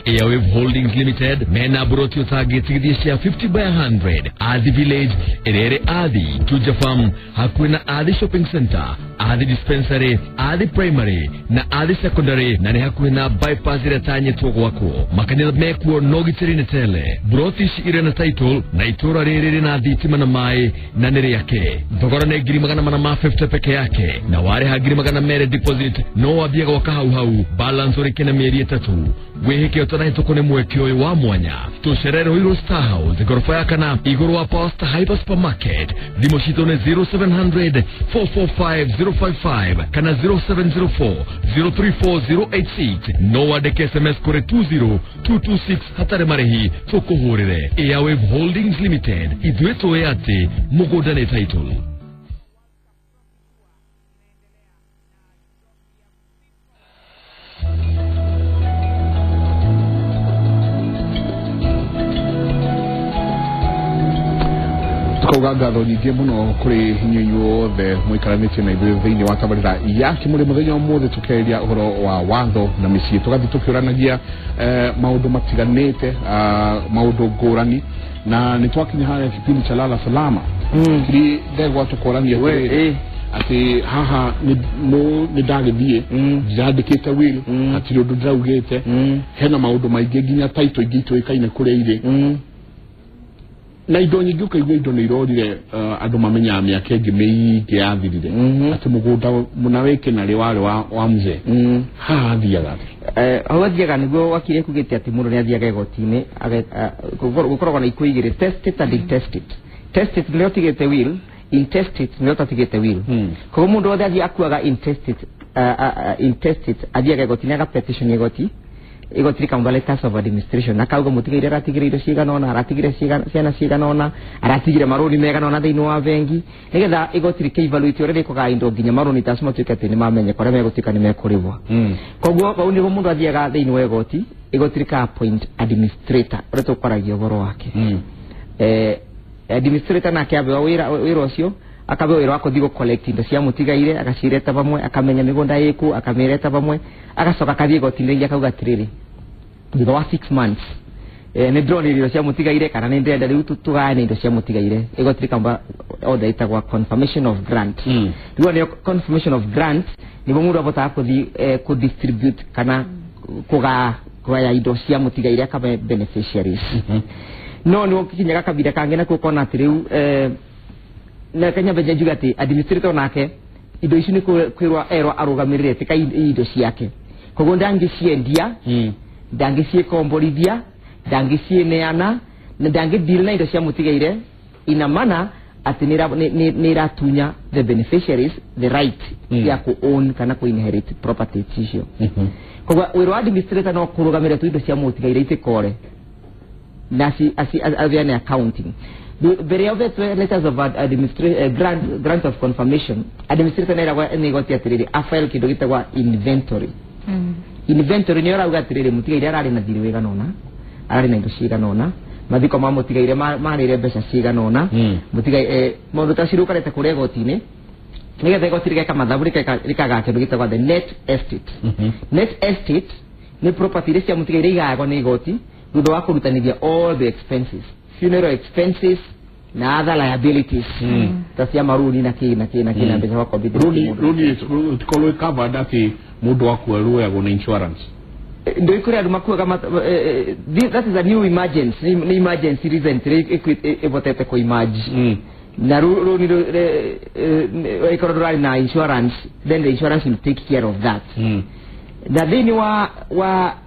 Airwave Holdings Limited mena buroti utagĩtigithia cia 50 by 100 Athi Village ĩrĩa ĩrĩ Athi Juja Farm hakuhĩ na Athi Shopping Center, Athi Dispensary, Athi Primary na Athi Secondary, na nĩ hakuhĩ na bypass ĩrĩa tanyĩtwo gwakwo. Makanitha mekuo no gitĩri nĩ tele. Buroti ici irĩ na title na itũra rĩrĩ rĩna thitima na maĩ na nĩ rĩake. Thogora nĩ 450,000 peke yake, na warĩha 200,000 deposit no wambie gwaka hau hau, balance ũrĩke na mĩeri 3. Wĩhĩke ũtanahĩtũkwo nĩ mweke ũyũ wa mwanya. Tũcerere Ruiru Star House gorofa ya kana igũrũ wa Power Star Hyper Supermarket. Thimũ citũ nĩ 0700 445 055 kana 0704 034 086. No wandĩke SMS kũrĩ 20226 hatarĩ marĩhi tũkũhũrĩre. Airwave Holdings Limited, ithuĩ tũĩ atĩ mũgũnda nĩ title. Tukauga ngatho nyingĩ mũno kũrĩ inyuĩ inyuothe mũikaranĩtie na ithuĩ thĩinĩ wa tabarĩra ya Kĩmũrĩ mũthenya ũmũthĩ, tũkĩarĩria ũhoro wa watho na mĩciĩ, tũgathiĩ tũkĩũranagia maũndũ matiganĩte, maũndũ ngũrani, na nĩ twakinya harĩa kipindi cha Lala Salama. Kiri ndegwa tũkorania atĩrĩrĩ atĩ haha nĩ ndagĩthiĩ ndirandĩkĩte will, hatirĩ ũndũ ndĩraugĩte, hena maũndũ maingĩ nginya title ingĩ itũĩkaine kũrĩa irĩ na indo nyingĩ, ũkaigua indo nĩ irorire, andũ mamenyaga mĩaka ĩngĩ mĩingĩ yathirire atĩ mũgũnda mũna wĩ kĩnarĩ warĩ wa mzee. Haha athiaga atĩa? Hau athiaga nĩguo wakiri ekugĩte atĩ mũndũ nĩ athiaga igoti-inĩ, gũkoragwo na ikuũ igĩrĩ, testate and intestate. Testate nĩrĩo ũtigĩte will, intestate nĩrĩo ũtatigĩte will. Koguo mũndũ wothe athiĩ akuaga intestate, intestate athiaga igoti-inĩ aga petition igoti, igoti rĩkamũhe letters of administration, akauga mũtigaire aratigire indo cigana ũna, aratigire ciana cigana ũna, aratigire marũni megana ũna thĩinĩ wa bengi, nĩgetha igoti rĩkĩ evaluate ũrĩa rĩkũgaya indo nginya marũni ta acio matuĩke atĩ nĩmamenyeka ũrĩa megũtuĩka nĩmekũrĩhwo. Koguo hau nĩguo mũndũ athiaga thĩinĩ wa igoti, igoti rĩka appoint administrator ũrĩa tũkwaragia ũhoro wake. Administrator nake abewa wĩra ũcio, akabeo wĩra wa kũthiĩ gũ collect indo cia mũtigaire, agacireta pamwe, akamenya mĩgũnda ĩkũ, akamĩreta pamwe, agacoka akathiĩ igoti-inĩ rĩngĩ akauga atĩrĩrĩ, thutha wa 6 months nĩ ndĩronire indo cia mũtigaire kana nĩ ndĩrenda rĩu tũgayane indo cia mũtigaire. Igoti rĩkamba order ĩtagwa confirmation of grant. Rĩu nĩyo confirmation of grant nĩguo mũndũ abotaga kũthiĩ kũ distribute kana kũgaya indo cia mũtigaire akabe beneficiaries. No nĩ ũkinyaga kabira kangĩ nakuo ũkona atĩ rĩu na kenya beja njuge atĩ administrator nake indo ici nĩ kwĩrwo erwo arũgamĩrĩre ti ka indo ciake, koguo ndangĩciendia, ndangĩciĩkomborithia, ndangĩciĩneana na ndangĩ deal na indo cia mũtigaire, ina maana atĩ nĩ ĩratunya the beneficiaries the right ya ku own kana ku inherit property icio. Koguo wĩra wa administrator no kũrũgamĩrĩra tu indo cia mũtigaire itikore na aviane accounting. Mbere ya ũvetwe letters of grant of confirmation, administrator nĩ eragwo nĩ igoti atĩrĩrĩ a file kĩndũ gĩtagwa inventory. Inventory nĩyo ĩrauga atĩrĩrĩ mũtigaire ararĩ na thirĩ wĩigana ũna, ararĩ na indo cigana ũna, mathiko ma mũtigaire marĩire mbeca cigana ũna, mũtigaire maũndũ ta acio ũkareta kũrĩa igoti-inĩ nĩgetha igoti rĩgeka mathabu rĩkagaa kĩndũ gĩtagwa the net estate. Net estate nĩ property iria cia mũtigaire igayagwo nĩ igoti thutha wa kũrutanithia all the expenses, funeral expenses na other liabilities ta cia maruni na kĩ na kĩ na kĩ na mbeca wakombithia. Rũni rũtikorwo covered atĩ mũndũ akua ruoyagwo na insurance. Ndio ikuri andũ makuaga, that is a new emergency, nĩ emergency recently ĩvotete kũ emerge, na rũni ĩkorwo ndũrarĩ na insurance, then the insurance will take care of that. Na thĩinĩ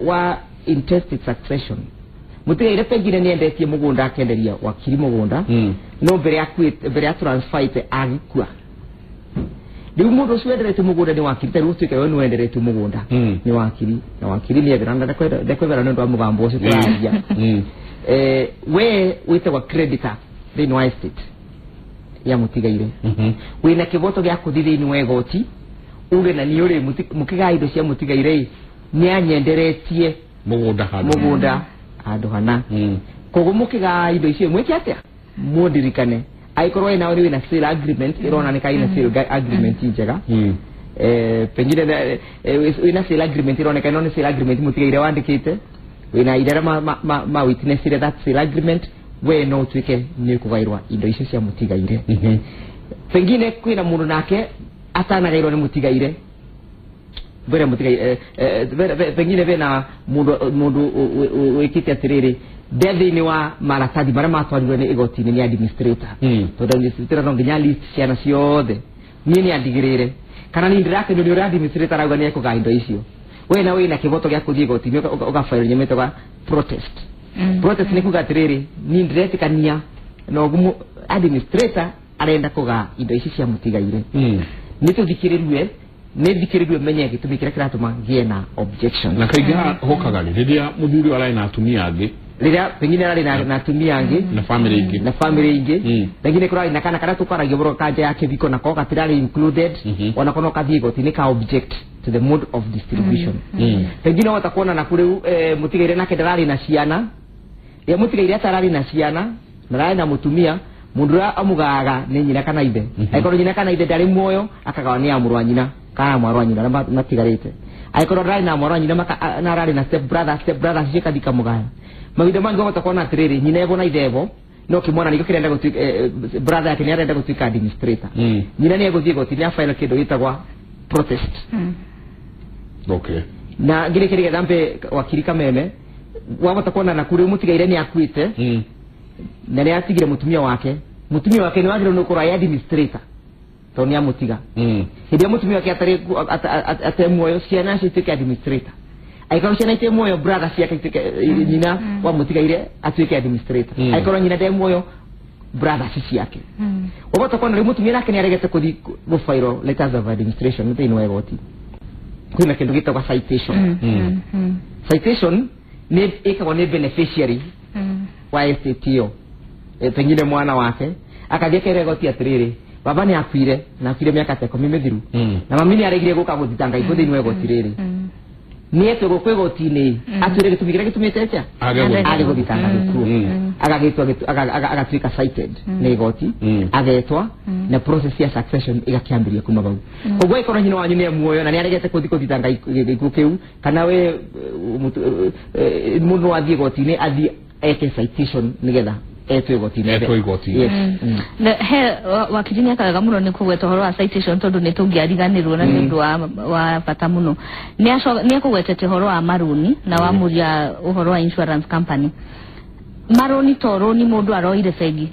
wa intestate succession, mũtigaire pengine nĩ endetie mũgũnda, akenderia wakiri mũgũnda, no mbere akuĩte, mbere ya transferite agĩkua. Rĩu mũndũ ũcio wenderetio mũgũnda nĩ wakiri, ta rĩu ũtuĩke we nĩ wenderetio mũgũnda nĩ wakiri, na wakiri nĩ ethera na ndekwethera nĩ ũndũ wa mũgambo ũcio tũraria. We wĩtagwo creditor thĩinĩ wa estate ya mũtigaire, wĩna kĩboto gĩa kũthiĩ thĩinĩ wa igoti uge na niĩ ũrĩ mũkĩgaya indo cia mũtigaire nĩ anyenderetie mũgũnda handũ mũgũnda handũ hana. Koguo mũkĩgaya indo icio mwĩke atĩa mũndirikane, angĩkorwo wĩ nao nĩ wĩna sale agreement ĩronanĩka ina sale agreement njega, pengine wĩna sale agreement ĩroneka ĩno nĩ sale agreement mũtigaire wandĩkĩte, wina ida ma witness that sale agreement, we no utuike ni kugairwa indo icio cia mutigaire. Pengine kwina mundu nake atanagairwo ni mutigaire bere mutigaire, pengine bena mundu wikite atiriri nde thiini wa maratathi maria matwarirwe ni igoti-inĩ ni administrator, tondu administrator no nginya list ciana ciothe niĩ nĩ andigĩrĩre kana niĩ ndĩrakenio nĩ ũrĩa administrator arauga nĩ ekũgaya indo icio. We na wĩna kĩhoto gĩa kũthiĩ igoti-inĩ ũgabaĩrwo nyamũ ĩtagwo protest. Protest nĩ kuga atĩrĩrĩ, niĩ ndĩretĩkania na ũguo administrator arenda kũgaya indo ici cia mũtigaire, nĩ tũthikĩrĩrue, nĩ thikĩrĩrue menye gĩtũmi kĩrĩa kĩratũma ngĩe na objection. Na kaingĩ hokaga rĩ rĩrĩa mũthuri ararĩ na atumia angĩ, rĩrĩa pengine ararĩ na atumia angĩ na family ingĩ, na family ingĩ, pengine kũrarĩ na kana karĩa tũkwaragia ũhoro kanja ya kĩbiko nako gatirarĩ included, onako no kathiĩ igoti-inĩ ka object to the mode of distribution. Pengine wahota kuona naku rĩu mũtigaire nake ndararĩ na ciana, rĩrĩa mũtigaire atararĩ na ciana na ararĩ na mũtumia, mundu ũrĩa amũgaga nĩ nyina kana ithe. Angĩkorwo nyina kana ithe ndarĩ muoyo, akagawa nĩ ya mũrũ wa nyina kana mwarĩ wa nyina arĩa matigarĩte. Angĩkorwo ndararĩ na mwarĩ wa nyina na ararĩ na step brother, step brother cio ikathi ikamũgaya. Mahinda mangĩ wahota kuona atĩrĩrĩ, nyina ebo na ithe ebo no kĩmwana nĩkĩo kĩrenda gũtuĩka brother yake nĩ arenda gũtuĩka administrator, nyina nĩ egũthiĩ igoti-inĩ abaĩrwo kĩndũ gĩtagwa protest. Okay. Na ngĩrĩkĩrĩria getha mbe wakiri Kameme, wahota kuona na kũrĩ mũtigaire nĩ akuĩte na nĩ atigire mũtumia wake, mũtumia wake nĩ wagĩrĩirwo nĩ gũkorwo arĩ administrator tondũ nĩ amũtiga. Hĩndĩ ĩrĩa mũtumia wake atarĩ muoyo, ciana acio ituĩke administrator. Angĩkorwo ciana itarĩ muoyo, brother ciake ituĩke nyina wa mũtigaire atuĩke administrator. Angĩkorwo nyina ndarĩ muoyo, brother ciake. Wahota kuona rĩu mũtumia nake nĩ aregete kũthiĩ gũbairwo letters of administration thĩinĩ wa igoti. Kwĩna kĩndũ gĩtagwo citation. Citation nĩ ĩkagwo nĩ beneficiary wa estate ĩyo, pengine mwana wake akathiĩ akera igoti atĩrĩrĩ, baba nĩ akuire na akuire mĩaka ta 10 mĩthiru, na mami nĩ aregire gũka gũthitanga ikuũ thĩinĩ wa igoti rĩrĩ, nĩ etwo gũkũ igoti-inĩ atwĩre gĩtũmi kĩrĩa gĩtũmĩte atĩa age gũthitanga gĩkuũ, agatuĩka cited nĩ igoti, agetwa na process ya succession ĩgakĩambĩrĩria kuma hau. Koguo ĩkorwo nyina wanyu nĩ muoyo na nĩ aregete kũthiĩ gũthitanga gĩkuũ kĩu, kana we mũndũ no athiĩ igoti-inĩ athiĩ eke citation nĩgetha etwo igoti-inĩ. Etwo igoti-inĩ. He wakiri nĩ akawega mũno nĩ kũgweta ũhoro wa citation tondũ nĩ tũngĩariganĩrwo na nĩ ũndũ wa bata mũno. Nĩ ekũgwetete ũhoro wa marũni na wamũria ũhoro wa insurance company. Marũni to rũni mũndũ aroire bengi,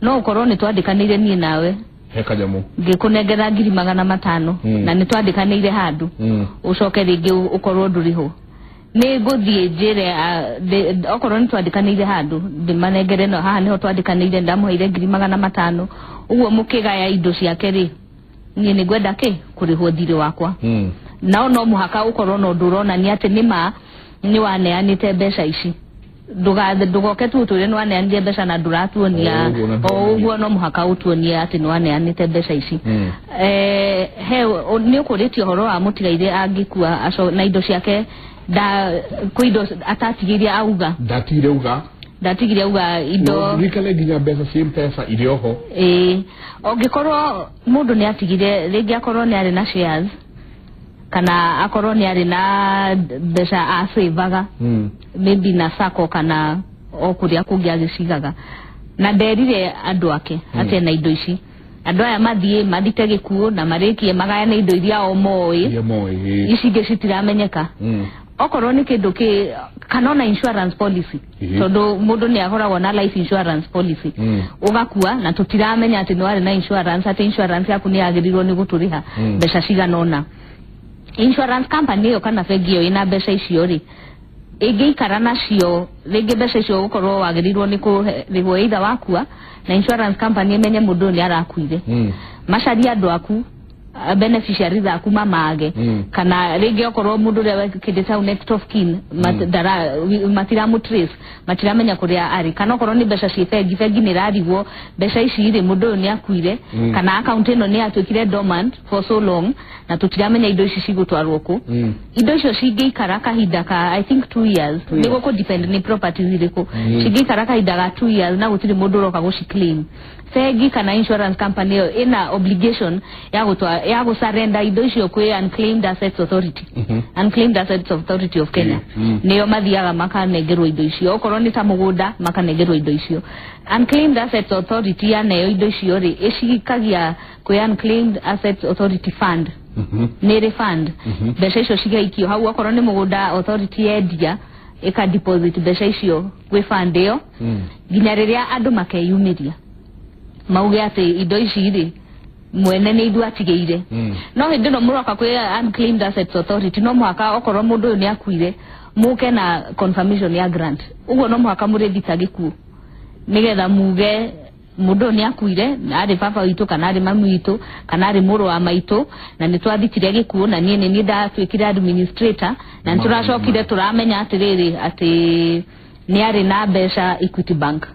no ũkorwo nĩ twandĩkanĩire niĩ nawe he kanyamũ ngĩkũnengera 500,000 na nĩ twandĩkanĩire handũ, ũcoke rĩngĩ ũkorwo ndũrĩho, nĩ ngũthiĩ njĩre okorwo nĩ twandĩkanĩire handũ ndĩmanengere, no haha nĩho twandĩkanĩire ndamũheire 500,000, ũguo mũkĩgaya indo ciake rĩ, niĩ nĩ ngwenda kĩ kũrĩhwo thirĩ wakwa. Nao no mũhaka ũkorwo na ũndũ ũronania atĩ nĩma nĩ waneanĩte mbeca ici, ndũgoke tu ũtwĩre nĩ waneanire mbeca na ndũratuonia o ũguo, no mũhaka ũtuonie atĩ nĩ waneanĩte mbeca ici. He nĩ ũkũrĩtie ũhoro wa mũtigaire angĩkua na indo ciake da kwĩ indo atatigire auga, ndatigire auga, ndatigire auga indo ririkane nginya mbeca cia M-Pesa irĩ oho. Ĩĩ, ũngĩkorwo mũndũ nĩ atigire rĩngĩ akorwo nĩ arĩ na shares kana akorwo nĩ arĩ na mbeca acevaga maybe na sacco kana o kũrĩa kũngĩ agĩcigaga, na nderire andũ ake atĩ ena indo ici, andũ aya mathiĩ mathite gĩkuũ na marĩkie magayane indo iria o moĩ, ici ingĩ citiramenyeka. Okorwo nĩ kĩndũ kĩ kana ona insurance policy, tondũ mũndũ nĩ akoragwo na life insurance policy, ũgakua na tũtiramenya atĩ nĩ warĩ na insurance, atĩ insurance yaku nĩ yagĩrĩirwo nĩ gũtũrĩha mbeca cigana ũna. Insurance company ĩyo kana bengi ĩyo ĩna mbeca icio rĩ, ĩngĩikara nacio rĩngĩ mbeca icio ũgũkorwo wagĩrĩirwo nĩ kũrĩhwo either wakua na insurance company ĩmenye mũndũ ũyũ nĩ arakuire, macarie andũ aku beneficiaries aku mamage, kana rĩngĩ okorwo mũndũ ũrĩa wekĩte hau next of kin matiramu trace, matiramenya kũrĩa arĩ, kana okorwo nĩ mbeca ciĩ bengi, bengi nĩ ĩrarigwo mbeca ici rĩ mũndũ ũyũ nĩ akuire, kana account ĩno nĩ yatuĩkire dormant for so long na tũtiramenya indo ici cigũtwarwo kũ. Indo icio cingĩikara kahinda ka I think 2 years, nĩguo kũ depend nĩ properties irĩkũ, cingĩikara kahinda ga 2 years na gũtirĩ mũndũ ũroka gũciclaim, bengi kana insurance company ĩyo ĩna obligation ya gũtwa ya gũsurrender indo icio kwĩ Unclaimed Assets Authority. Unclaimed Assets Authority of Kenya nĩo mathiaga makanengerwo indo icio, okorwo nĩ ta mũgũnda makanengerwo indo icio. Unclaimed Assets Authority yaneo indo icio rĩ, ĩcikagia kwĩ Unclaimed Assets Authority Fund. Nĩ ĩrĩ fund, mbeca icio cigaikio hau. Okorwo nĩ mũgũnda, authority yendia ĩka deposit mbeca icio gwĩ fund ĩyo nginya rĩrĩa andũ makeyumĩria mauge atĩ indo ici rĩ, mwene nĩ ithuĩ atigĩire. No hĩndĩ ĩno mũroka kwĩ Unclaimed Assets Authority, no mũhaka okorwo mũndũ ũyũ nĩ akuire, mũke na confirmation ya grant. Ũguo no mũhaka mũrĩthita gĩkuũ nĩgetha muge mũndũ ũyũ nĩ akuire, arĩ baba witũ kana arĩ mami witũ kana arĩ mũrũ wa maitũ, na nĩ twathitire gĩkuũ, na niĩ nĩ niĩ ndatuĩkire administrator, na nĩ tũracokire tũramenya atĩrĩrĩ atĩ nĩ arĩ na mbeca Equity Bank.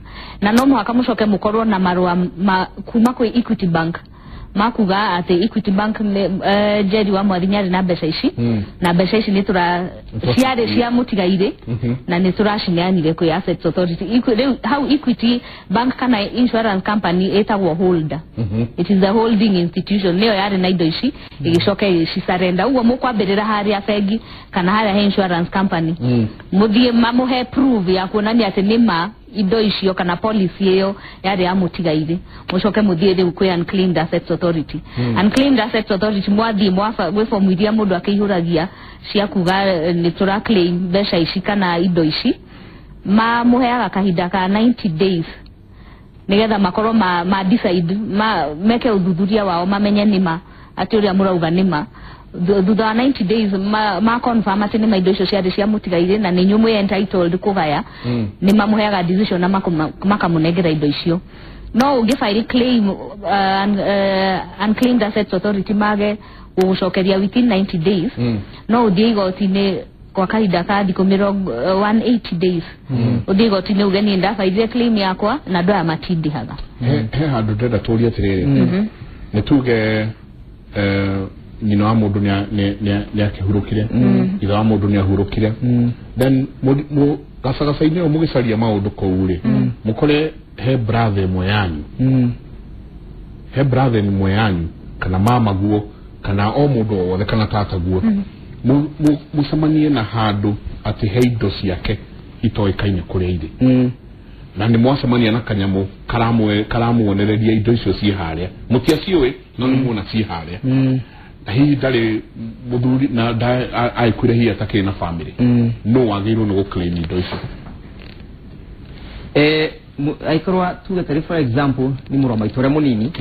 Na no mũhaka mũcoke mũkorwo na marũa ma, kuma kwĩ Equity Bank makuga atĩ Equity Bank Jerry wa Mwathi nĩ arĩ na mbeca ici, na mbeca ici nĩ tũra ciarĩ cia mũtigairĩ na nĩ tũracineanire kwĩ Assets Authority. Rĩu hau Equity Bank kana insurance company ĩtagwo holder. It is the holding institution, nĩyo yarĩ na indo ici, ĩgĩcoka ĩgĩcisurrender. Ũguo mũkwambĩrĩra harĩa bengi kana harĩa he insurance company, mũthiĩ mamũhe proof ya kuonania atĩ nĩ ma indo icio kana policy ĩyo yarĩ ya mũtigairĩ, mũcoke mũthiĩ rĩu kwĩ Unclaimed Assets Authority. Unclaimed Assets Authority mwathiĩ mwaba gwĩ fomu iria mũndũ akĩihũragia cia kuga nĩ tũra claim mbeca ici kana indo ici, mamũheaga kahinda ka 90 days nigetha makorwo ma decide, meke ũthuthuria wao, mamenye nĩma atĩ ũrĩa mũrauga nĩma. Thutha wa 90 days ma confirm atĩ nĩma indo icio ciarĩ cia mũtigairĩ na nĩ inyuĩ mwĩ entitled kũgaya, nĩ mamũheaga decision na makamũnengera indo icio. No ũngĩ file claim, Unclaimed Assets Authority mage gũgũcokeria within 90 days, no ũthiĩ igoti-inĩ kwa kahinda ka thikũ mĩrongo 180 days, ũthiĩ igoti-inĩ uge niĩ ndabairire claim yakwa na andũ aya matindĩhaga. He handũ ndĩrenda tũrie atĩrĩrĩ. Nĩ tuge nyina wa mũndũ nĩ akĩhurũkire, ithe wa mũndũ nĩ ahurũkire, then gacagaca-inĩ ũyũ mũgĩcaria maũndũ kũu rĩ, mũkore he brother ĩmwe yanyu, he brother ĩmwe yanyu kana mama guo kana o mũndũ o wothe kana tata guo, mũcemanie na handũ atĩ he indo ciake itoĩkaine kũrĩa irĩ, na nĩ mwacemania na kanyamũ karamuonereria indo icio ciĩ harĩa, mũtiaciũĩ no nĩ muona ciĩ harĩa, na hihi ndarĩ mũthuri na aikuire hihi atakĩrĩ na family, no wagĩrĩirwo nĩ gũclaim indo icio? Aikorwo tuge tarĩ for example nĩ mũrũ wa maitũ ũrĩa mũnini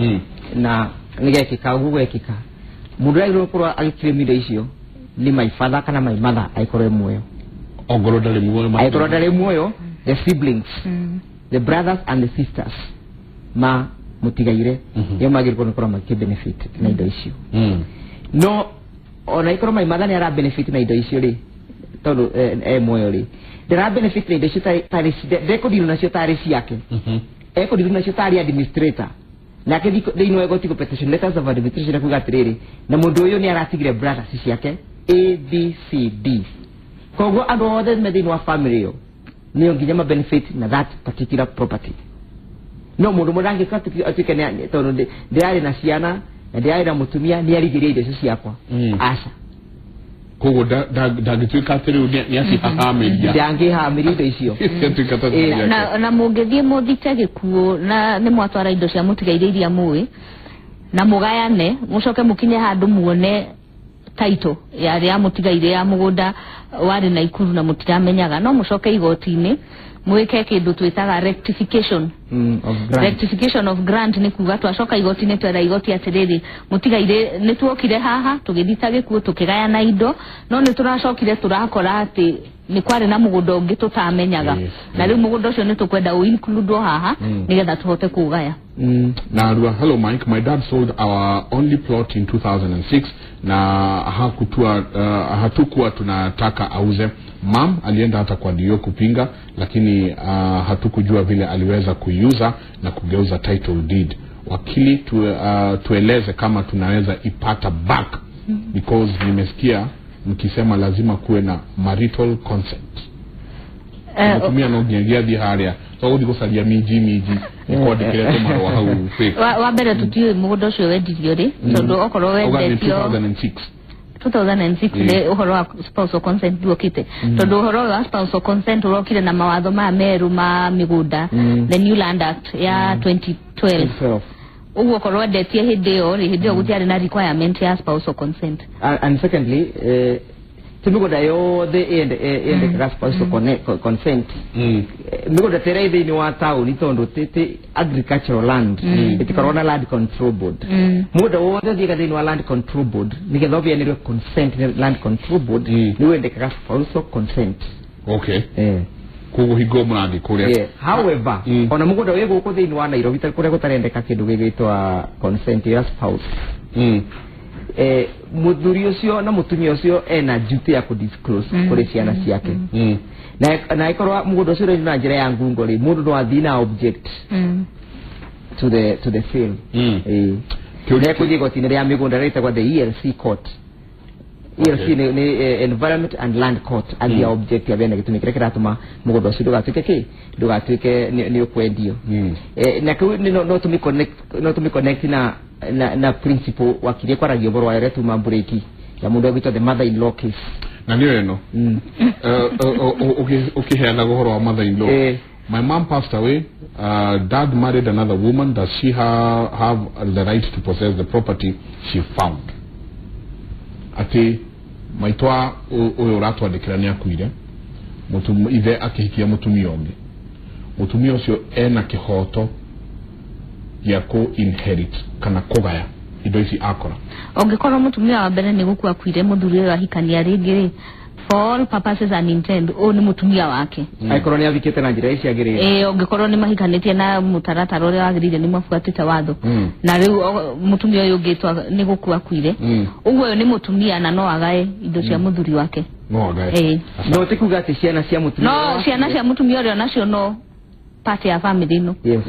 na nĩ gekĩka ũguo gwekĩka, mũndũ ũrĩa agĩrĩirwo gũkorwo agĩclaim indo icio nĩ my father kana my mother aikorwo e muoyo. Ongorwo ndarĩ muoyo? Aikorwo ndarĩ muoyo, the siblings, the brothers and the sisters ma mũtigaire nĩo magĩrĩirwo nĩ gũkorwo makĩ benefit na indo icio. No ona ikorwo my mother nĩ ara benefit na indo icio rĩ, tondũ e muoyo rĩ, ndĩra benefit na indo icio tarĩ ndekũdeal nacio tarĩ ciake, ekũdeal nacio tarĩ administrator. Nake thĩinĩ wa igoti petition, letters of administration, kuga atĩrĩrĩ, na mũndũ ũyũ nĩ aratigire brothers ciake A B C D, koguo andũ othe me thĩinĩ wa family ĩyo nĩo nginya ma benefit na that particular property. No mũndũ mũndũ angĩka atuĩke tondũ ndĩrarĩ na ciana na ndĩrarĩ na mũtumia nĩ arigĩria indo icio ciakwa, aca. Koguo ndangĩtuĩka atĩ rĩu nĩ acihahamĩria? Ndangĩhamĩria indo icio. Ciatuĩka ta ciake. Na mũngĩthiĩ mũthite gĩkuũ na nĩ mwatwara indo cia mũtigaire iria mũĩ na mũgayane, mũcoke mũkinye handũ muone title yarĩ ya mũtigaire ya mũgũnda warĩ Naikuru na mũtiramenyaga, no mũcoke igoti-inĩ mwĩke kĩndũ twĩtaga rectification of grant. Rectification of grant nĩ kuga twacoka igoti-inĩ twera igoti atĩrĩrĩ, mũtigaire nĩ tuokire haha tũgĩthita gĩkuũ tũkĩgayana indo, no nĩ tũracokire tũrakora atĩ nĩ kwarĩ na mũgũnda ũngĩ tũtamenyaga, na rĩu mũgũnda ũcio nĩ tũkwenda ũ include haha nĩgetha tũhote kũũgaya. Na hello Mike, my dad sold our only plot in 2006 na hatukuwa tunataka auze. Mam alienda hata kwa dio kupinga, lakini hatukujua vile aliweza kuiuza na kugeuza title deed. Wakili tueleze kama tunaweza ipata back, because nimesikia mkisema lazima kuwe na marital consent. Mutumia no nginyagia thiĩ harĩa To gũthiĩ gũcaria minji minji nĩkwandĩkĩre tũmarũa hau fake. Wa mbere tutiũĩ mũgũnda ũcio wendirio rĩ, tondũ okorwo Auga nĩ wendetio 2006. 2006 nĩ ũhoro wa spousal consent ndũokĩte, tondũ ũhoro wa spousal consent ũrokire na mawatho maya merũ ma mĩgũnda, the new Land Act ya 2012. 12. Ũguo okorwo wendetie hĩndĩ ĩyo rĩ, hĩndĩ ĩyo gũtiarĩ na requirement ya spousal consent. And secondly, ti mĩgũnda yothe yendekaga spousal consent. Mĩgũnda ta ĩrĩa ĩ thĩinĩ wa taũni, tondũ ti agricultural land, ĩtikoragwo na Land Control Board. Mũgũnda wothe ũthiaga thĩinĩ wa Land Control Board nĩgetha ũbeanĩrwe consent nĩ Land Control Board, nĩ wendekaga spousal consent. Okay, koguo hingo mũrathiĩ kũrĩa. Yeah. However, ona mũgũnda wĩ gũkũ thĩinĩ wa Nairobi ta kũrĩa gũtarendeka kĩndũ gĩgwĩtwa consent ya spouse, mũthuri ũcio na mũtumia ũcio ena duty ya kũdisclose kũrĩ ciana ciake. Na ĩkorwo mũgũnda ũcio ũrendio na njĩra ya ngungo rĩ, mũndũ no athiĩ na object to the sale. Kĩũria Na kũthiĩ igoti-inĩ rĩa mĩgũnda rĩtagwo the ELC court. ELC nĩ Environment and Land Court, athiĩ object abeane gĩtũmi kĩrĩa kĩratũma mũgũnda ũcio ndũgatuĩke kĩ ndũgatuĩke nĩ ũkwendio. Na kĩu no tũmĩ connect na principle wakirie kwaragia ũhoro wayo ũrĩa tuma mburĩki ya mũndũ ũgwĩtwo the mother in law case. Na nĩyo ĩno ũkĩheanaga ũhoro wa mother in law. My mom passed away. Dad married another woman. Does she have the right to possess the property she found? Atĩ maitwa ũyũ ũratwandĩkĩra nĩ akuire, ithe akĩhikia mũtumia ũngĩ, mũtumia ũcio ena kĩhoto gĩa kũ inherit kana kũgaya indo ici akora? Ũngĩkorwo mũtumia wa mbere nĩ gũkua akuire, mũthuri ũyũ ahikania rĩngĩ rĩ, for all purposes and intent ũyũ nĩ mũtumia wake. Angĩkorwo nĩ athikĩte na njĩra ĩciagĩrĩire. Ĩĩ, ũngĩkorwo nĩ mahikanĩtie na mũtaratara ũrĩa wagĩrĩire, nĩ mabuatĩte watho, na rĩu mũtumia ũyũ ũngĩ twa nĩ gũkua akuire, ũguo ũyũ nĩ mũtumia na no agae indo cia mũthuri wake. No agae? Ĩĩ. No ti kuga atĩ ciana cia mũtumia No ciana cia mũtumia ũrĩa nacio no part ya family ĩno. Yes.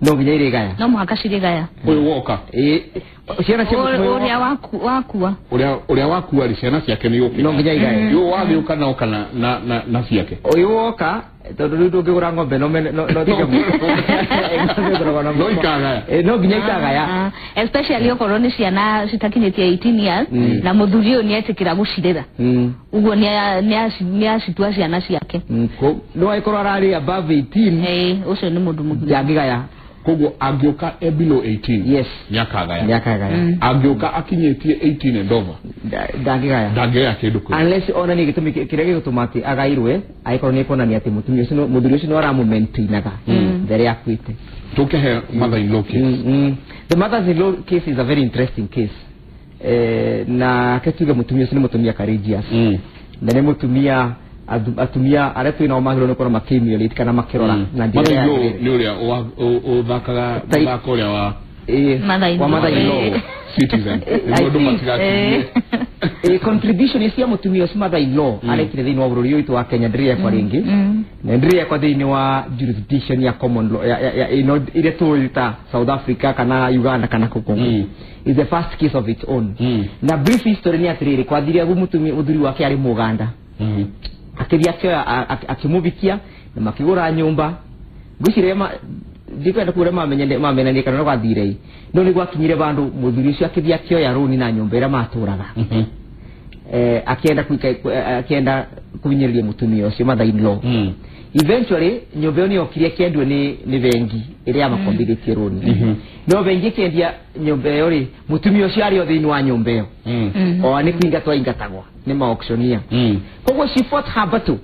No nginya irĩgaya. No mũhaka cirĩgaya. Ũyũ woka. Ĩĩ, ciana cia mũtumia ũrĩa wakua. Ũrĩa wakua rĩ, ciana ciake nĩ no nginya igae. Ũyũ wagĩũka no kana na ciake. Ũyũ woka, tondũ rĩu ndũngĩgũra ng'ombe no tige No ikagaya. No nginya ikagaya. Especially okorwo nĩ ciana citakinyĩtie 18 years na mũthuri ũyũ nĩ etĩkĩra gũcirera, ũguo nĩ acitua ciana ciake. No angĩkorwo ararĩ above 18, Ĩĩ, ũcio nĩ mũndũ mũgima. Ndangĩgaya. Koguo angĩũka e below 18, Yes. nĩakagaya. Nĩakagaya. Angĩũka akinyĩtie 18 and over, Ndangĩgaya. Ndangĩgaya kĩndũ kĩu. Unless onanie gĩtũmi kĩrĩa gĩgũtũma atĩ agairwe, angĩkorwo nĩ kuonania atĩ mũtumia ũcio mũthuri ũcio no aramũmaintainaga mbere akuĩte. Tũkĩhe mother in law case. The mother's in law case is a very interesting case. Na ke tuge mũtumia ũcio nĩ mũtumia courageous, na nĩ mũtumia atumia arĩa twĩ nao magĩrĩirwo nĩ gũkorwo makĩemulate kana makĩrora na njĩra Mother in law yagĩrĩire. nĩ ũrĩa ũthakaga mũthako ũrĩa wa Mother in wa law. mother in law. Citizen, nĩguo andũ matigakinyie. Contribution cia mũtumia ũcio mother in law arekire thĩinĩ wa bũrũri ũyũ witũ wa Kenya ndĩrĩ rĩngĩ, na ndĩrĩ ekwa thĩinĩ wa jurisdiction ya common law ya ĩno iria tũĩ ta South Africa kana Uganda kana kũu kũngĩ. Is the first case of its own. Na brief history nĩ atĩrĩrĩ, kwathire agu mũtumia mũthuri wake arĩ Mũganda, akĩthiĩ akĩoya akĩmũvikia na makĩgũra nyũmba. Ngwĩciria ndikwenda kuga ũrĩa mamenyanire kana ũrĩa gwathire ĩ, no nĩ gwakinyire vandũ mũthuri ũcio akĩthiĩ akĩoya rũni na nyũmba ĩrĩa matũraga, akĩenda akĩenda kũhinyĩrĩria mũtumia ũcio mother in law. Eventually nyũmba ĩyo nĩyokire ĩkĩendio nĩ bengi ĩrĩa yamakombithĩtie rũni. No bengi ĩkĩendia nyũmba ĩyo rĩ, mũtumia ũcio arĩ o thĩinĩ wa nyũmba ĩyo, o nĩ kũingatwo aingatagwo nĩ ma-auctioneer. Koguo she fought her battle.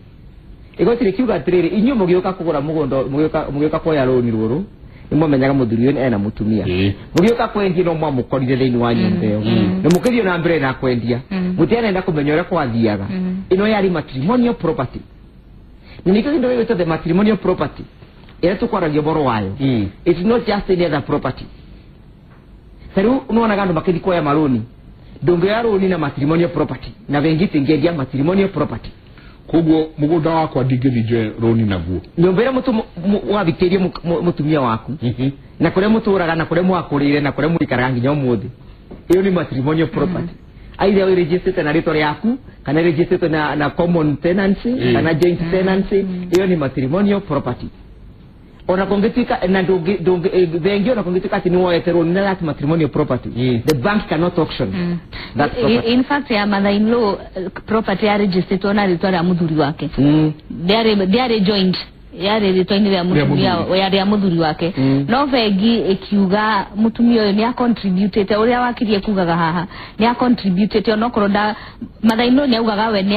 Igoti rĩkiuga atĩrĩrĩ, inyuĩ mũgĩũka kũgũra mũgũnda, mũgĩũka kuoya rũni rũrũ, nĩ mwamenyaga mũthuri ũyũ ena mũtumia. Mũgĩũka kwendia no mwamũkorire thĩinĩ wa nyũmba ĩyo, na mũkĩthiĩ na mbere na kwendia, mũtiarenda kũmenya ũrĩa kwathiaga. Ĩno yarĩ matrimonial property, na nĩkĩo kĩndũ gĩgwĩtwo the matrimonial property ĩrĩa tũkwaragia ũhoro wayo. It's not just any other property. Ta rĩu nĩwonaga andũ makĩthiĩ kuoya marũni, ndũngĩoya rũni na matrimonial property, na bengi ĩtingĩendia matrimonial property. Koguo mũgũnda wakwa ndingĩthiĩ njoe rũni naguo? Nyũmba ĩrĩa wathikĩirie mũtumia waku, na kũrĩa mũtũraga, na kũrĩa mwakũrĩire, na kũrĩa mũikaraga nginya ũmũthĩ, ĩyo nĩ matrimonial property. Either ũrĩgistĩte na rĩtwa rĩaku kana ĩrĩgistĩte na common tenancy kana joint tenancy, ĩyo nĩ matrimonial property. Ona kũngĩtuĩka na bengi ona kũngĩtuĩka atĩ nĩ woete loan na that matrimonial property, the bank cannot auction that property. In fact, ya mother in law property ya registered na rĩtwa rĩa mũthuri wake. Ndiarĩ joint, yarĩ rĩtwa-inĩ rĩa mũtumia, rĩa mũthuri wake. No bengi ĩkiuga mũtumia ũyũ nĩ acontributĩte, ũrĩa wakirie kugaga haha nĩ acontributĩte, onokorwo nda mother in law nĩ augaga we nĩ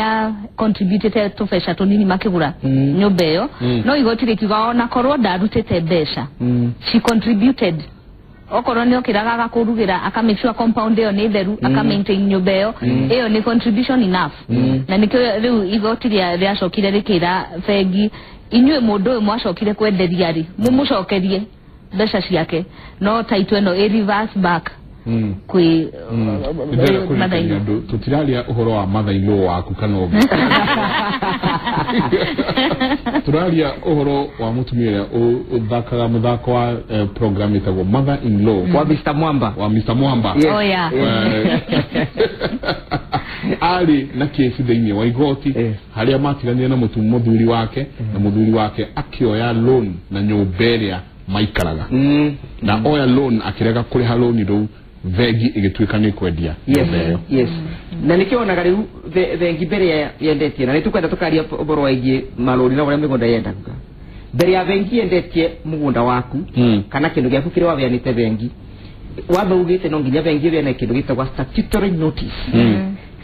acontributĩte tũbeca tũnini makĩgũra nyũmba ĩyo. No igoti rĩkiuga onakorwo ndarutĩte mbeca, she contributed. Okorwo nĩ okĩraga agakũrugĩra, aka make sure compound ĩyo nĩ theru, aka maintain nyũmba ĩyo, ĩyo nĩ contribution enough. Na nĩkĩo rĩu igoti rĩacokire rĩkĩra bengi, inyuĩ mũndũ ũyũ mwacokire kwenderia rĩ, mũmũcokerie mbeca ciake, no title ĩno ĩ reverse back kwĩ mother in law. Tũtiraria ũhoro wa mother in law waku kana ũngĩ. Tũraria ũhoro wa mũtumia ũrĩa ũthakaga mũthako wa program ĩtagwo Mother in Law wa Mr. Mwamba. Wa Mr. Mwamba. Yes. Oh, yeah. Arĩ na kesi thĩinĩ wa igoti harĩa matiganire na mũthuri wake, na mũthuri wake akĩoya loan na nyũmba ĩrĩa maikaraga. Na oya loan akĩrega kũrĩha loan rũu, bengi ĩgĩtuĩka nĩ kwendia. Yes, yes. Na nĩkĩo wonaga rĩu bengi mbere yendetie, na nĩtũkwenda tũkaria ũhoro wĩgiĩ marũri na ũrĩa mĩgũnda yendaga. Mbere ya bengi yendetie mũgũnda waku kana kĩndũ gĩaku kĩrĩa wabeanĩte bengi, watho ugĩte no nginya bengi ĩbeane kĩndũ gĩtagwo statutory notice.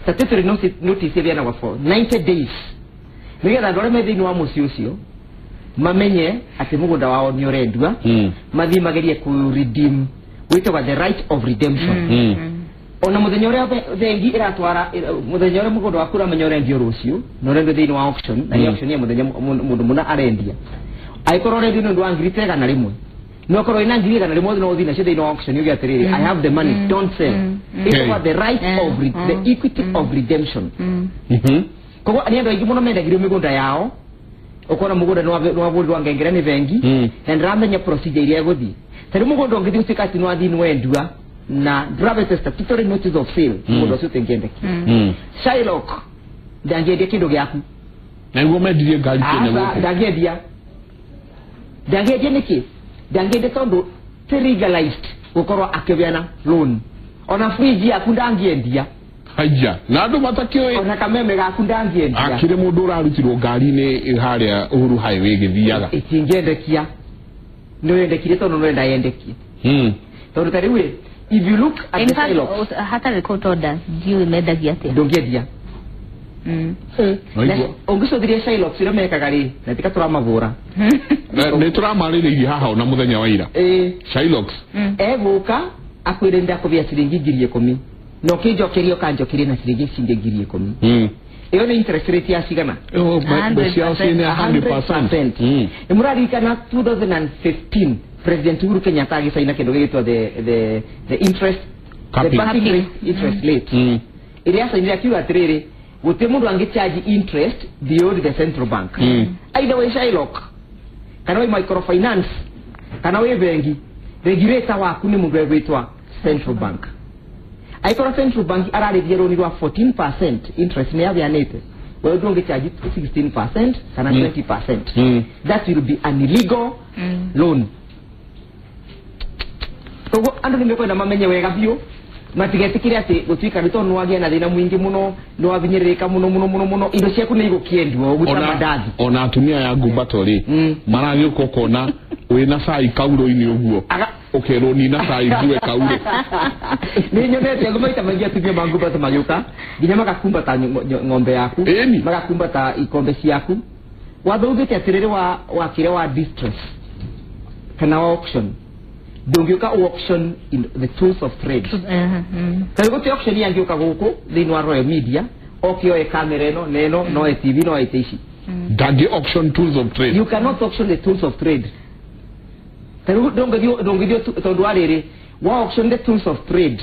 Statutory notice ĩbeanagwo for 90 days nĩgetha andũ arĩa me thĩinĩ wa mũciĩ ũcio mamenye atĩ mũgũnda wao nĩ ũrendua, mathiĩ magerie kũ redeem, wĩtagwo the right of redemption. Ona mũthenya ũrĩa bengi ĩratwara, mũthenya ũrĩa mũgũnda waku ũramenya ũrendio rũciũ, na ũrendio thĩinĩ wa auction, na nĩ auction ya mũthenya mũndũ mũna arendia. Angĩkorwo ũrendio nĩ ũndũ wa 100,000, no korwo ina 100,000 no ũthiĩ nacio thĩinĩ wa auction uge atĩrĩrĩ, I have the money, don't sell. Ĩtagwo the right of the equity of redemption. Koguo nĩ andũ aingĩ mũno mendagĩrio mĩgũnda yao, ũkona mũgũnda nĩ wagũrirwo ngengere nĩ bengi, na ndĩramenya procedure iria ĩgũthiĩ. Ta rĩu mũgũnda ũngĩthiĩ ũtuĩke atĩ nĩ wathiĩ nĩ wendua na ndũrabete statutory notice of sale, mũgũnda ũcio ũtingĩendeka. Shylock ndangĩendia kĩndũ gĩaku. Na nĩguo mendirie ngari Kenya gũkũ. Ndangĩendia. Ndangĩendia nĩkĩ? Ndangĩendia tondũ ti legalized gũkorwo akĩbeana loan. Ona fridge yaku ndangĩendia. Haiya, na andũ matakĩũĩ. Ona kameme gaku ndangĩendia. Akĩrĩ mũndũ ũrarutirwo ngari-inĩ harĩa Uhuru Highway ĩgĩthiaga. Ĩtingĩendekia. Nĩ wendekire tondũ no wenda yendekie. Tondũ ta rĩu if you look at the Shylock, hatarĩ court order ndiũĩ mendagia atĩa. Ndũngĩendia. Ũngĩcũthĩria Shylock iria mekaga rĩ, na tika tũramabũra. Nĩ tũramarĩrĩirie haha ona mũthenya wa ira. Shylock egũka akwĩre ndakũbia ciringi 10,000, na ũkĩnjokeria ũkanjokeria na ciringi cingĩ 10,000. Ĩyo nĩ interest rate ya cigana? Mbeca ciao nĩ 100%. Nĩ mũraririkana 2015 President Uhuru Kenyatta agĩcaina kĩndũ gĩgĩtwo the interest, the banking interest rate. Ĩrĩa acainire akiuga atĩrĩrĩ, gũtirĩ mũndũ angĩcharge interest beyond the central bank. Either wĩ Shylock kana wĩ microfinance kana wĩ bengi, regulator waku nĩ mũndũ egwĩtwa central bank. Angĩkorwo central bank ararĩria rũni rwa 14% interest nĩ yabeanĩte, wewe ndũngĩcharge 16% kana 20%. That will be an illegal loan. Koguo andũ nĩ mekwenda mamenye wega biũ, matigetikire atĩ gũtuĩka nĩ tondũ nĩwagĩa na thĩna mũingĩ mũno, nĩwabinyĩrĩrĩka mũno mũno mũno mũno, indo ciaku nĩ igũkĩendio ũguo ta mandathi. Ona atumia ya ngumbato rĩ, maragĩũka ũkona wĩna cai kaurũ-inĩ ũguo, ũkerwo nina cai ngue kaurũ. Nĩ nyonete andũ maita maingĩ atumia ma ngumbato magĩũka nginya magakumbata ng'ombe yaku, magakumbata ikombe ciaku. Watho ugĩte atĩrĩrĩ wa kĩrĩa wa distress kana wa auction, ndũngĩũka auction in the tools of trade. Ta rĩu gũtirĩ auction yangĩũka gũkũ thĩinĩ wa Royal Media oke oe kamera ĩno na ĩno, no oe TV, no oe ici. Ndangĩ auction tools of trade. You cannot auction the tools of trade. Ta rĩu ndũngĩthiĩ tondũ wa rĩrĩ, wa auction the tools of trade,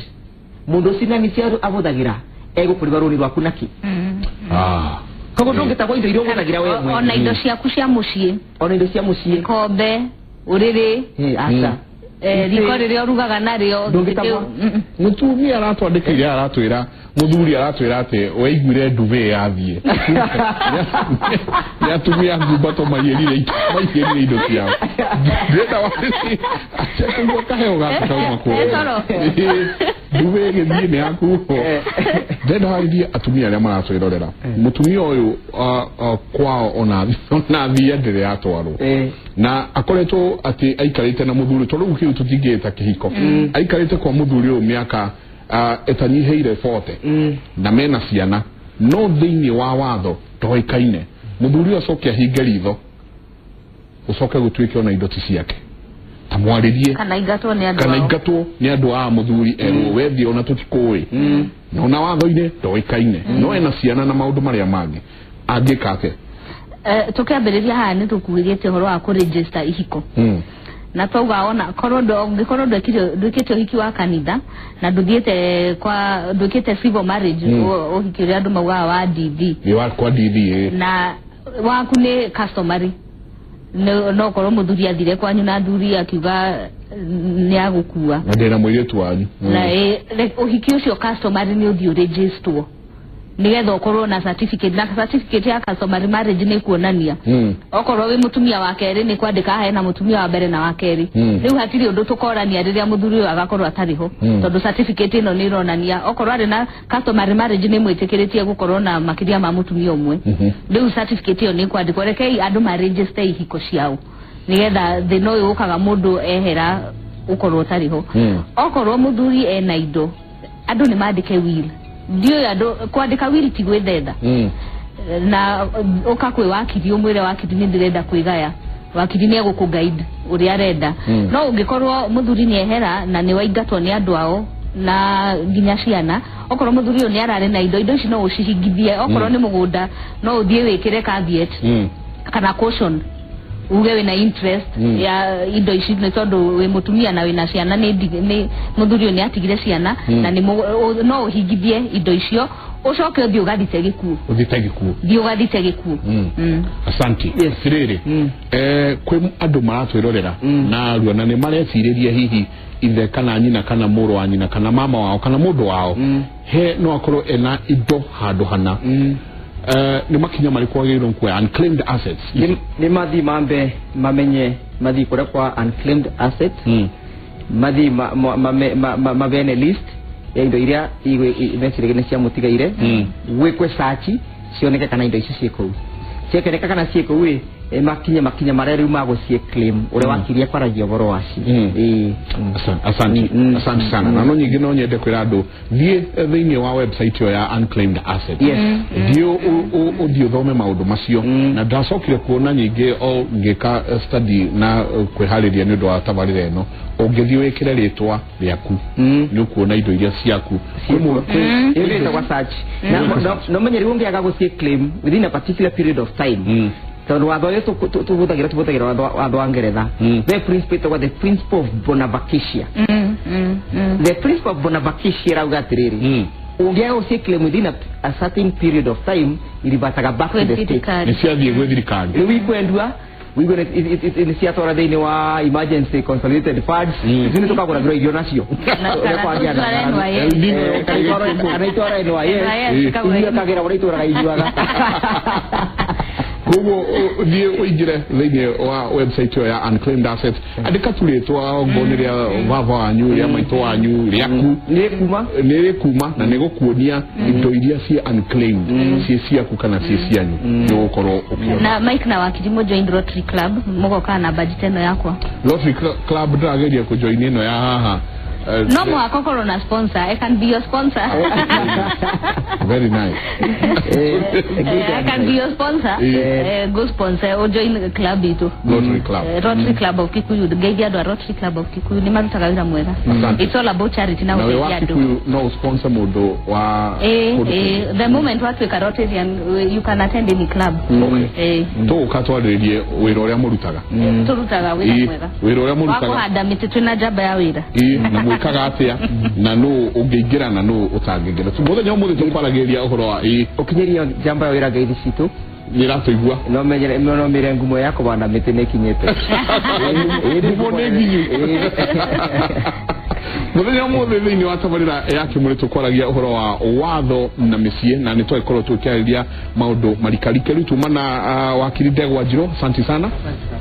mũndũ ũcio na nĩcio ahũthagĩra egũkũrĩba rũni rwaku nakĩ. Koguo ndũngĩtagwo indo iria ũhũthagĩra we mwene. Ona indo ciaku cia mũciĩ. Ona indo cia mũciĩ. Ikombe, ũrĩrĩ. Aca. Riko rĩrĩa ũrugaga narĩo. Mũtumia aratwandĩkĩire aratwĩra Muthuri aratwira ati weiguire nduve yathie ni atumia ngumbato maiyerire indo ciao. Ndĩrenda warĩrie acha kũigua kaheo gaka kauma kũu. Nduve ĩgĩthiĩ nĩ yakuo. Ndĩrenda warĩrie atumia arĩa maratwĩrorera. Mũtumia ũyũ kwao ona thiĩ ndĩrĩ yatwarwo na akoretwo atĩ aikarĩte na mũthuri tondũ rĩu kĩu tũtingĩta kĩhiko. Aikarĩte kwa mũthuri ũyũ mĩaka ĩtanyihĩire 40 na mena ciana, no thĩinĩ wa watho ndoĩkaine. Mũthuri ũyũ acoke ahinge ritho ũcoke gũtuĩke ona indo ti ciake, ta mwarĩrie kana ingatwo nĩ andũ kana ingatwo nĩ andũ a mũthuri erwo wethiĩ ona tũtikũĩ na ona watho-inĩ ndoĩkaine, no ena ciana na maũndũ marĩa mangĩ angĩka atĩa? Tũkĩambĩrĩria haha nĩ tũkuĩrĩte ũhoro wa kũregister ihiko. Na twauga ona korwo ũngĩkorwo ndwĩkĩte ũhiki wa kanitha na ndũthiĩte kwa ndwĩkĩte civil marriage, ũhiki ũrĩa andũ maugaga wa DD nĩ wa kwa DD na waku nĩ customary, no korwo mũthuri athire kwanyu na athuri akiuga nĩ agũkua na ndĩna mũirĩtu wanyu na ũhiki ũcio customary nĩ ũthiĩ ũregisterwo nĩgetha ũkorwo na certificate, na certificate ya customary marriage nĩ kuonania okorwo wĩ mũtumia wa kerĩ nĩ kwandĩka haha na mũtumia wa mbere na wa kerĩ. Rĩu hatirĩ ũndũ tũkorania rĩrĩa mũthuri ũyũ agakorwo atarĩ ho, tondũ certificate ĩno nĩ ĩronania okorwo arĩ na customary marriage nĩ mwĩtĩkĩrĩtie gũkorwo na makĩria ma mũtumia ũmwe. Rĩu certificate ĩyo nĩ kwandĩkwo. Rekei andũ maregister ihiko ciao nĩgetha thĩna ũyũ ũkaga mũndũ ehera ũkorwo ũtarĩ ho. Okorwo mũthuri ena indo, andũ nĩ mandĩke will. Ndiũĩ andũ kwandĩka will ti gwĩthetha na ũka kwĩ wakiri ũmwĩre wakiri nĩ ndĩrenda kwĩgaya, wakiri nĩ egũkũ guide ũrĩa arenda. No ũngĩkorwo mũthuri nĩ ehera na nĩ waingatwo nĩ andũ ao na nginya ciana, okorwo mũthuri ũyũ nĩ ararĩ na indo ici no ũcihingithie. Okorwo nĩ mũgũnda no ũthiĩ wĩkĩre caveat kana caution uge wĩna interest ya indo ici nĩ tondũ wĩ mũtumia na wĩna ciana, nĩ mũthuri ũyũ nĩ atigire ciana na nĩ no ũhingithie indo icio ũcoke ũthiĩ ũgathite gĩkuũ. Ũthite gĩkuũ. Thiĩ ũgathite gĩkuũ. Asante. Atĩrĩrĩ, kwĩ andũ maratwĩrorera na arua na nĩ marecirĩria hihi ithe kana nyina kana mũrũ wa nyina kana mama wao kana mũndũ wao he no akorwo ena indo handũ hana. Nĩ makinya marĩkũ wagĩrĩirwo kuoya unclaimed assets? Nĩ mathiĩ mambe mamenye mathiĩ kũrĩa kwa unclaimed assets, mathiĩ mabene list ya indo iria meciragia nĩ cia mũtigaire, gwĩkwe search cioneke kana indo icio ciĩ kũu. Ciakoneka kana ciĩ kũu ĩ makinya makinya marĩa rĩu magũciĩ claim ũrĩa wakirie kwaragia ũhoro wacio. Asante asante sana. Na no nyingĩ no nyende kwĩra andũ thiĩ thĩinĩ wa website ĩyo ya unclaimed assets, thiĩ ũthiĩ ũthome maũndũ macio. Na ndacokire kuona nyingĩ o ngĩka study na kwĩharĩria nĩ ũndũ wa tabarĩra ĩno, ũngĩthiĩ wĩkĩre rĩtwa rĩaku nĩ ũkuona indo iria ciaku. Ĩyo ĩtagwo search. Na no menye rĩu ũngĩaga gũciĩ claim within a particular period of time, tondũ watho ũyũ tũhũthagĩra watho wa Ngeretha, the principle ĩtagwo the principle of Bonavacatia. The principle of Bonavacatia ĩrauga atĩrĩrĩ, ũngĩaga gũciĩ claim within a certain period of time, irivataga back to the state. Nĩ ciathiĩ gwĩ thirikari. Rĩu ikwendua wigwe nĩ ciatwara thĩinĩ wa emergency consolidated funds, icio nĩ tũkagũragĩrwo irio nacio. Kana itwara NYS, inyuĩ kagĩra ũrĩa itũraga inyuaga. Koguo thiĩ ũingĩre thĩinĩ wa website ĩyo ya unclaimed assets, andĩka tu rĩtwa okorwo nĩ rĩa baba wanyu, rĩa maitũ wanyu, rĩaku, nĩ rĩkuma na nĩ gũkuonia indo iria ciĩ unclaimed ciĩ ciaku kana ciĩ cianyu, nĩ ũgũkorwo ũkĩona. Na Mike na wakiri mo join Rotary Club mũgoka na budget ĩno yakwa. Rotary Club ndĩrageria kũjoin ĩno ya haha. No mũhaka ũkorwo na sponsor. I can be your sponsor. Very nice. I can be your sponsor. Go sponsor or join club itu. Rotary Club. Rotary Club of Kikuyu. Ngeithia andũ a Rotary Club of Kikuyu nĩ marutaga wĩra mwega. It's all about charity na gũteithia andũ. Kikuyu no sponsor mũndũ wa the moment watuĩka Rotarian you can attend any club. Tũgũka twarĩrĩrie wĩra ũrĩa mũrutaga. Tũrutaga wĩra mwega. Wĩra ũrĩa mũrutaga. Wa kũhanda mĩtĩ twĩna njamba ya wĩra. Na mwĩkaga atĩa na nũ ũngĩingĩra na nũ ũtangĩingĩra. Mũthenya ũmũthĩ tũkwaragĩrĩria ũhoro wa ũkinyĩria njamba ya wĩra ngeithi citũ nĩratũigua. No menyere no mire ngumo ya kũhanda mĩtĩ nĩ ĩkinyĩte. Ngumo nĩ nginyu. Muthenya ũmũthĩ thĩinĩ wa tabarĩra ya Kĩmũrĩ tũkwaragia ũhoro wa watho na mĩciĩ, na nĩ twagĩkorwo tũkĩarĩria maũndũ marikarike. Rĩu tuma na wakiri Ndegwa Njirũ, asante sana.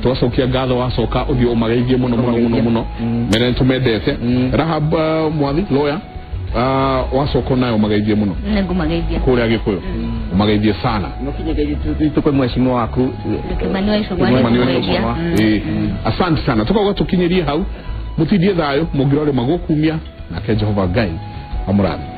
Tũgacokia ngatho, wacoka ũthiĩ ũmageithie mũno mũno mũno mũno, mere nĩtũmendete. Rahab Mwathi lawyer, wacoka nayo ũmageithie mũno. Nĩngũmageithia. Kũrĩa Gĩkũyũ ũmageithie sana. Tuko mheshimiwa waku. Kimani wa Icũng'wa. Kimani wa nĩngũgeithia. Icũng'wa. Asante sana, tukauga tukinyirie hau, mutindie thayo, mũngĩrore magũkumia nake Jehova Ngai amũrathime.